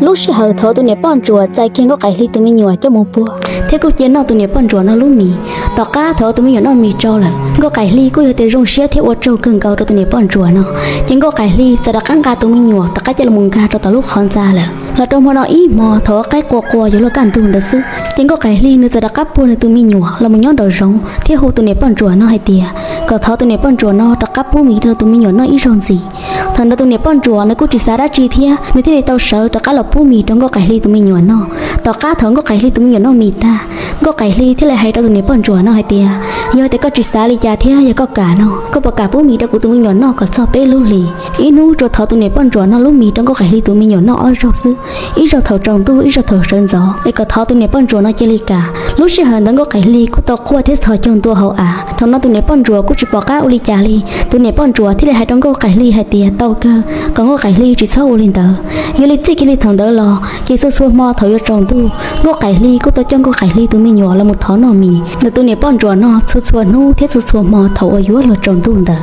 Lub sij hawm thaum tus niam poj ntsuam txais kiag Nkauj Qaim Hli tus me nyuam coj mus puag thiab kuj cia noj tus niam poj ntsuam no lub mis. Tom qab thaum tus me nyuam noj mis tsau lawm, Nkauj Qaim Hli kuj yog tias zoo siab thiab ua tsaug kawg nkaus rau tus niam poj ntsuam no. Ces Nkauj Qaim Hli txawm rov qab nqa tus me nyuam rov qab coj los nkag rau tom lub qhov ntxa lawm. Los rau hmo no ib hmos thaum ua qaib qua qua yuav luag kaj ntug ntawd xwb, ces Nkauj Qaim Hli nws txawm rov qab puag nws tus me nyuam los mus nyob nraum zoov thiab hu tus niam poj ntsuam no hais tias kom thov tus niam poj ntsuam no rov qab pub mis rau tus me nyuam noj ib zaug ntxiv. Thaum ntawd tus niam poj ntsuam nws kuj tsis xav dab tsi thiab nws thiaj li tau sawv rov qab los pub mis rau Nkauj Qaim Hli tus me nyuam noj. Tom qab thaum Nkauj Qaim Hli tus me nyuam noj mis tag, Nkauj Qaim Hli thiaj li hais rau tus niam poj ntsuam no hais tias, yog tias koj tsis xav li cas thiab yog koj kam no, koj puas kam pub mis rau kuv tus me nyuam noj kom txog peb lub hlis? Ib hnub tsuas thov tus niam poj ntsuam no lub mis rau Nkauj Qaim Hli tus me nyuam noj ob zaug xwb, ib zaug thaum tsaus ntuj ib zaug thaum sawv ntxov, es kom thov tus niam poj ntsuam no cia li kam. Lub sij hawm ntawd Nkauj Qaim Hli kuj tau quaj thiab txhos caug ntua hauv av. Thaum no tus niam poj ntsuam kuj tsis pom qab ua li cas li, tus niam poj ntsuam thiaj li hais rau Nkauj Qaim Hli hais tias tau kawg, kom Nkauj Qaim Hli tsis txhob ua li ntawd. Yog li txij kiag li thaum ntawd los ces txhua txhua hmo thaum yuav tsaus ntuj, Nkauj Qaim Hli kuj tau coj Nkauj Qaim Hli tus me nyuam los mus thov noj mis ntawm tus niam poj ntsuam no txhua txhua hnub thiab txhua txhua hmo thaum uas yuav luag tsaus ntuj ntawd.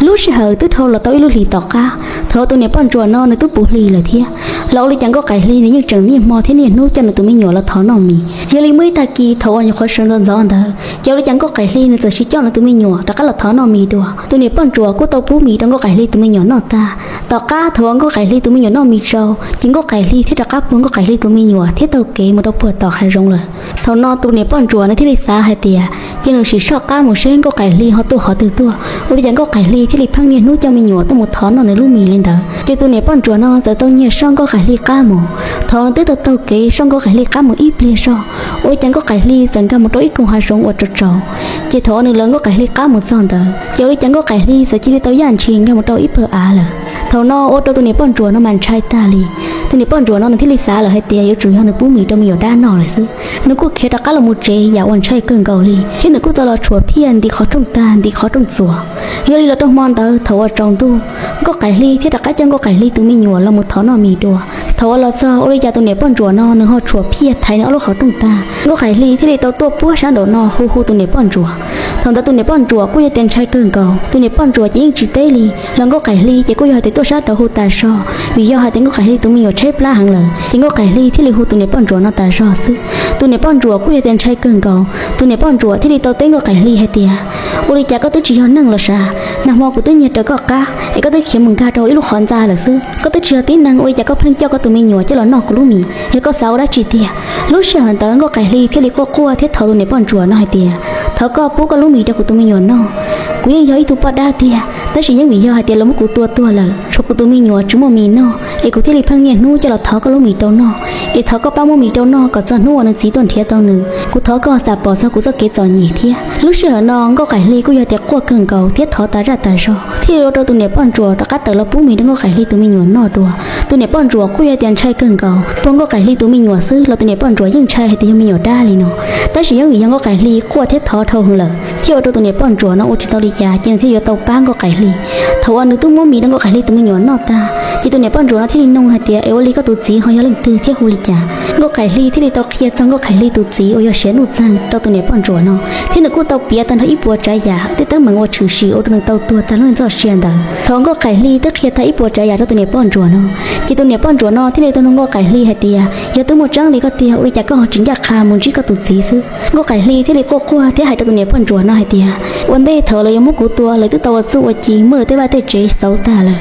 Lub sij hawm twb dhau los tau ib lub hlis tom qab, thaum tus niam poj ntsuam no nws twb puv hli lawm thiab, los ua li cas Nkauj Qaim Hli nws yeej tseem niaj hmo thiab niaj hnub coj nws tus me nyuam los thov noj mis. Yog li muaj ib tag kis thaum uas nyuam qhuav sawv ntxov ntxov ntawd, ces ua li cas Nkauj Qaim Hli nws txawm sis coj nws tus me nyuam rov qab los thov noj mis dua. Tus niam poj ntsuam kuj tau pub mis rau Nkauj Qaim Hli tus me nyuam noj tag. Tom qab thaum uas Nkauj Qaim Hli tus me nyuam noj mis tsau, ces Nkauj Qaim Hli thiaj rov qab puag Nkauj Qaim Hli tus me nyuam thiab taug kev mus rau puag tom hav zoov lawm. Thaum no tus niam poj ntsuam nws thiaj li xav hais tias, cia nws sim soj qab mus seb Nkauj Qaim Hli ho tuaj qhov twg tuaj. Ua li cas Nkauj Qaim Hli thiaj li pheej niaj hnub coj me nyuam tuaj mus thov noj nws lub mis li ntawd. Ces tus niam poj ntsuam no txawm tau nyiag soj Nkauj Qaim Hli qab mus. Thaum nws twb tau taug kev soj Nkauj Qaim Hli qab mus ib pliag zog, ua li cas Nkauj Qaim Hli txawm nkag mus rau ib koog hav zoov uas tsaus tsaus. Ces thaum uas nws lawv Nkauj Qaim Hli qab mus txog ntawd, ces ua li cas Nkauj Qaim Hli txawm cia li tau yaj ntshis nkag mus rau ib pawg av lawm. Thaum no ua rau tus niam poj ntsuam no mas ntshai tag li. Tus niam poj ntsuam no nws thiaj li xav lawm hais tias yuav tsum yog nws pub mis rau me nyuam dab noj lawm xwb. Nws kuj khiav rov qab los mus tsev yam uas ntshai kawg nkaus li, thiab nws kuj tau los tshuam phiaj ntim qhov rooj tag ntim qhov rooj txuas. Yog li los rau hmo ntawd thaum uas tsaus ntuj, Nkauj Qaim Hli thiaj rov qab coj Nkauj Qaim Hli tus me nyuam los mus thov noj mis dua. Thaum uas los txog ua li cas tus niam poj ntsuam no nws ho tshuam phiaj thaiv nws ob lub qhov rooj tag, Nkauj Qaim Hli thiaj li tau tuaj puag sab nraum no hu hu tus niam poj ntsuam. Thaum ntawd tus niam poj ntsuam kuj yog tias ntshai kawg nkaus, tus niam poj ntsuam ces yeej tsis teb li, los Nkauj Qaim Hli ces kuj yog hais tias tuaj sab nraud hu tas zog, vim yog hais tias Nkauj Qaim Hli tus me nyuam tshaib plab heev lawm, ces Nkauj Qaim Hli thiaj li hu tus niam poj ntsuam no tas zog xwb. Tus niam poj ntsuam kuj yog tias ntshai kawg nkaus, tus niam poj ntsuam thiaj li tau teb Nkauj Qaim Hli hais tias, ua li cas koj twb tsis yog neeg los sav? Nag hmo kuv twb nyiag raws koj qab es koj twb khiav mus nkag rau ib lub qhov ntxa lawm xwb, koj twb tsis yog tib neeg, ua li cas koj pheej coj koj tus me nyuam coj los noj kuv lub mis? Yog koj xav ua dab tsi tiag? Lub sij hawm ntawd Nkauj Qaim Hli thiaj li quaj quaj thiab thov tus niam poj ntsuam no hais tias, thov koj pub koj lub mis rau kuv tus me nyuam noj. Kuv yeej yog ib tug poj dab tiag, tab sis yeej vim yog hais tias lawv muab kuv tua tuag lawm, tshuav kuv tus me nyuam tsis muaj mis noj, es kuv thiaj li pheej niaj hnub coj los thov koj lub mis rau noj. Es thov koj pab muab mis rau noj kom txog hnub uas nws txiv tuaj nrhiav tau nws. Kuv thov koj xam pom txog kuv txoj kev txom nyem thiab. Lub sij hawm no Nkauj Qaim Hli kuj yog tias quaj kawg nkaus thiab thov tas zaj tas zog, thiaj li ua rau tus niam poj ntsuam rov qab tawm los pub mis rau Nkauj Qaim Hli tus me nyuam noj dua. Tus niam poj ntsuam kuj yog tias ntshai kawg nkaus, puag Nkauj Qaim Hli tus me nyuam xwb los tus niam poj ntsuam yeej ntshai hais tias yog me nyuam dab li no. Tab sis yeej vim yog Nkauj Qaim Hli quaj thiab thov dhau heev lawm, thiaj ua rau tus niam poj ntsuam no ua tsis tau li cas, ces nws thiaj yuav tau pab Nkauj Qaim Hli. Thaum uas nws twb muab mis rau Nkauj Qaim Hli tus me nyuam noj tag, ces tus niam poj ntsuam no thiaj li nug hais tias, es ua li koj tus txiv ho yog leej twg thiab hu li cas? Nkauj Qaim Hli thiaj li tau qhia txog Nkauj Qaim Hli tus txiv uas yog Siav Nuj Txeeg rau tus niam poj ntsuam no, thiab nws kuj tau piav tag nrho ib puas tsav yam tej teeb meem uas tshwm sim ua rau nws tau tuag tag lub neej txoj sia ntawd. Thaum Nkauj Qaim Hli twb qhia tag ib puas tsav yam rau tus niam poj ntsuam no, ces tus niam poj ntsuam no thiaj li tau nug Nkauj Qaim Hli hais tias, yog twb muaj tseeb li koj tiag, ua li cas koj ho tsis ncaj qha mus ntsib koj tus txiv xwb? Nkauj Qaim Hli thiaj li quaj quaj thiab hais rau tus niam poj ntsuam no hais tias, ua ntej thaum lawv yuav muab kuv tua, lawv twb tau ua txuj ua ci muab lawv tej vaj tej tsev xauv tag lawm.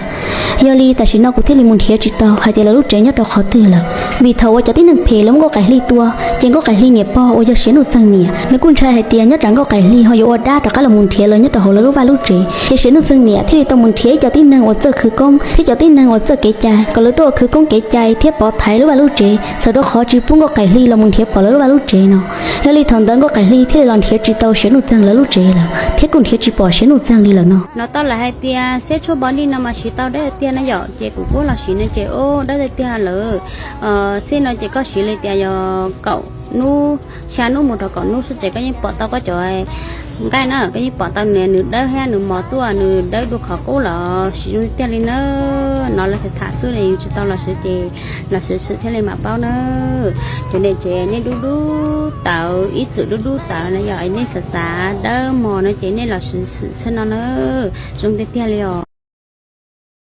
Yog li tam sim no kuv thiaj li mus nrhiav tsis tau hais tias lawv lub tsev nyob rau qhov twg lawm. Vim thaum uas cov tib neeg phem lawv muab Nkauj Qaim Hli tua, ces Nkauj Qaim Hli niam pog uas yog Siav Nuj Txeeg niam, nws kuj ntshai hais tias nyob tsam Nkauj Qaim Hli ho yuav ua dab rov qab los mus nrhiav lawv nyob rau hauv lawv lub vaj lub tsev. Ces Siav Nuj Txeeg niam thiaj li tau mus nrhiav ib co tib neeg uas txawj khwv koob thiab cov tib neeg uas txawj kev cai kom lawv tuaj ua khwv koob kev cai thiab pov thaiv lub vaj lub tsev txhawm rau qhov tsis pub Nkauj Qaim Hli los mus nrhiav pom lawv lub vaj lub tsev no. Yog li thaum ntawd Nkauj Qaim Hli thiaj li los nrhiav tsis tau Siav Nuj Txeeg lawv lub tsev lawm thiab kuj nrhiav tsis pom Siav Nuj Txeeg li lawm no. No tau lawv hais tias xeb tshuaj body no mas siv tau dawb tiag no yom, ces kuv kuj los siv no ces dawb tiag lawm. Xeb no ces koj siv li tias yog kaum hnub, xya hnub mus rau kaum hnub xwb ces koj yeej pom tau koj cov nqaij na, koj yeej pom tau nws, nws dawb thiab nws mos tuaj, nws dawb dua qhov qub los siv zoo tiag li na. No lawv tham xwb li, yus tsis tau los siv ces los siv xwb thiaj li mam paub na. Cov niam tsev nej dub dub tawv, ib txwm dub dub tawv no yog nej xav xav dawb mos no ces nej los siv xwb no na, zoo tiag tiag li os.